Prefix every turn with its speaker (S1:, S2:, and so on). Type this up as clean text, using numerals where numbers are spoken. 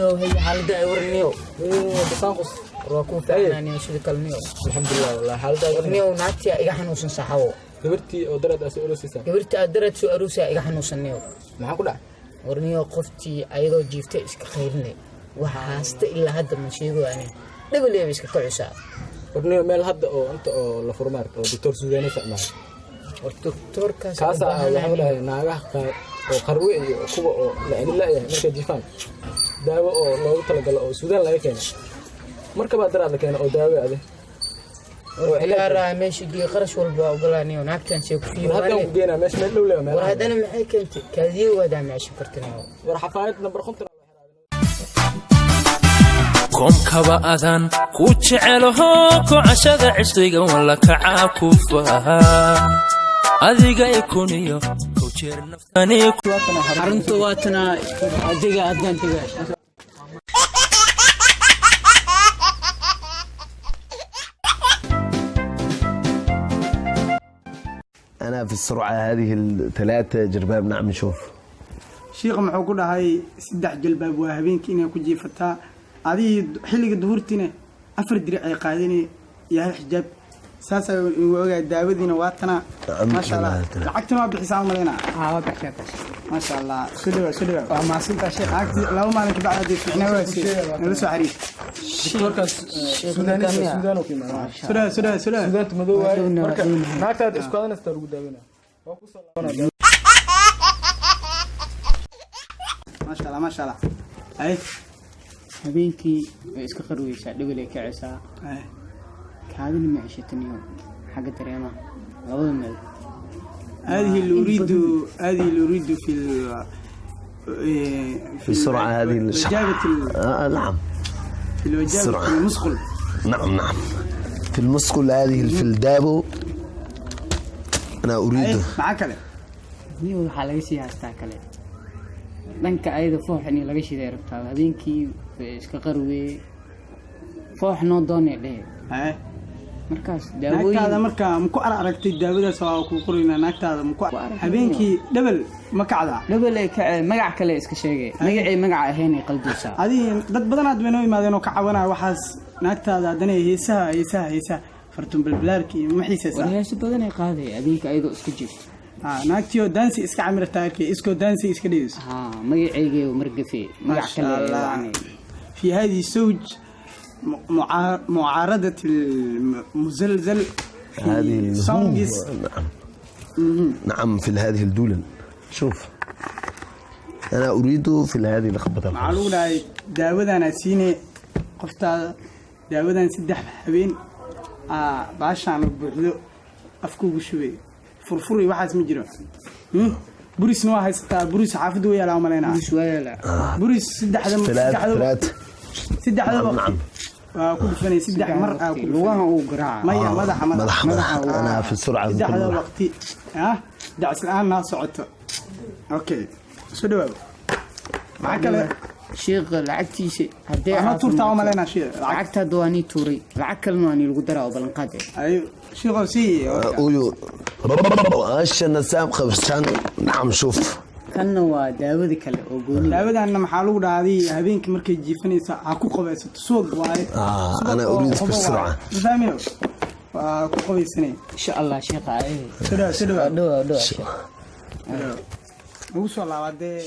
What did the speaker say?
S1: Niyo, hay, xaaladda ay warniyo.
S2: Basaanqus.
S1: War, waa kuu fiicnaa, sida kale niyo.
S2: Alxamdulilah, wallahi xaaladda.
S1: Niyo, naagtii iga xanuunsan, saxawo.
S2: Gabartii oo daraad aa soo aroosaysaa?
S1: Gabartii aad daraad soo aroosaya iga xanuunsan, niyo.
S2: Maxaa ku dhacay?
S1: War niyo, qoftii ayadoo jiiftay iska khayrinay. Waxa haasta ilaa hadda ma sheego, ani dhibaleeba iska kacusaa.
S2: Warniyo, meel hadda oo inta oo la furo maarata oo doctor Suudaani isticmaala.
S1: War doctorkaas.
S2: Kaasaa waxaa dhahay naagaha qaar oo qarwe iyo kuwa oo la la-yahay markay jiifaan, daawo oo loogu talagalo oo Suudaan laga keenay, markabaa daraad la keenay oo daawo ade.
S1: War ciyaaraa meesha gee, qarash walba waa ogolaa niyo, naagtan see ku
S2: War haddaan ku
S1: fiiyo.
S2: geenaa meesha, meel dhow lewa.
S1: War
S2: Meelaha.
S1: Haddana maxay keentay? Kaadiyo waadaa meesha karta, niyo.
S2: War xafaayad nambar 50.
S3: Koomkaba adaan ku jecelaho, kocashada cishqiga walla kacaa ku faha adiga ikuniyo kow jeer naftani.
S1: Xarunta waatana, adiga haddaan tegaa.
S4: أنا في السرعة هذه الثلاثة جرباب، نعم، نشوف.
S5: Shiikha muxuu ku dhahay? Saddex jalbaab waa habeenkii inay ku jiifataa, adigii xilliga duhurtiina afar diric ay qaadinay iyo hal xijaab. Saasaa ogaa. Daawadiina waa tana, maasha Allah. Lacagtuna waa bixisaa umalaynaa.
S1: Waa baxshaa.
S5: Maasha Allah, soo dhawaa, soo dhawaa.
S1: Waa mahadsantaa, sheekh.
S5: Lacagtii 2 maalin kabacdi haddii fiicnaa waase nala soo xariir.
S2: Doctorkaas Suudaanisa, Suudaan oo ka imaada.
S5: Soo dhawaa, soo dhawaa, soo dhawaa.
S2: Suudaanta madow waaye. Marka naagtaad isku adanaysta lagu daaweynaa, waa ku soo laabanaa.
S5: Maasha Allah, maasha Allah, ay.
S1: Habeenkii way iska qarweysaa, dhibal ay kacaysaa.
S5: Ay.
S1: Kaadina ma ceshataniyo xagga dareemaha labada meel.
S5: هذه اللي أريد، هذه اللي أريد في ال
S4: في السرعة هذه
S5: وجابة
S4: آه نعم.
S5: في الوجابة.
S4: السرعة.
S5: في المسقل.
S4: نعم نعم، في المسكل هذه، في الدابو أنا أريد.
S5: معك kale.
S1: Niyo, waxaa laga sii haystaa kale dhanka ayada foox in laga shiday rabtaa. Habeenkii way iska qarweye, foox noo doonay dhehe.
S5: Ay.
S1: Markaas
S5: Naagtaada
S1: daawooyin.
S5: Marka maku aragtay daawadaas waa ku qoraynaa naagtaada maku
S1: aragnay.
S5: Habeenkii dhebel ma kacdaa?
S1: Dhebel ay kacee, magac kale iska sheegay, magacay magaca ahayn ay qaldaysaa.
S5: Adii dad badanaad bay noo yimaadeen oo ka cabanaya waxaas. Naagtaada haddana heesaha, heesaha, heesaha fartun balbalaarka iyo ma
S1: War
S5: xiisaysaa?
S1: Heeso badan ay qaaday habeenka ayadoo iska jirto.
S5: Ah, naagtii oo daansi iska camirta arkay, iskoo daansi iska dhigayso.
S1: Haa, magaceygay margafe magac
S5: ما شاء
S1: kale.
S5: الله.
S1: Yani.
S5: في هذه الزوج معارضة المزلزل في
S4: هذه
S5: songs.
S4: نعم نعم، في هذه الدولة، شوف، أنا أريد في هذه لخبطة.
S5: Maxaa lagu dhahay? Daawadaan siine qoftaada, daawadan 3 habeen aa baashaan buuxdo afkuugu shubay, furfuri waxaas ma jiro. Burisna waa haysataa, buris xaafadda way yaalaa umalaynaa.
S1: Buris waa yaalaa.
S5: Buris saddexda
S4: ثلاث
S5: saddexda
S4: ثلاث.
S5: Saddexda
S4: نعم،
S5: waqti
S4: نعم.
S5: waa ku dhufanay, saddex mar aa ku dhufanay.
S1: Lugaha uu garaaca.
S5: Maya, madaxa, madaxa.
S4: مدح مدح، أنا في السرعة كل
S5: Saddexda
S4: مرة.
S5: waqti ah dacs la-aan naa socoto. Okay, soo dhawaaw. Maxaa kale?
S1: Sheekha lacagtiisa haddee
S5: Ama tuurtaa umalaynaa sheekh lacag.
S1: Lacagta hadda waa nii tuuray, lacag kalena waa nii lagu daraa oo ballanqaad eh.
S5: Ayo sheekhow sii.
S4: أويو النسام خبشان، نعم، شوف.
S1: Kanna waa daawada kale oo gooni.
S5: Daawadanna maxaa lagu dhahday? Habeenkii markay jiifanaysa ha ku qabaysato, subag waaye.
S4: آه،
S5: Subag
S4: أنا
S5: oo
S4: أريد في
S5: qobo waaye.
S4: السرعة.
S5: Ma fahmiyo, waa ku qabaysanay.
S1: Insha Allah, sheekha, ay.
S5: Soo dhawaa, soo dhawaa.
S1: Dhawaa, dhawaa, sheekh.
S5: Ugu soo laabaa dee.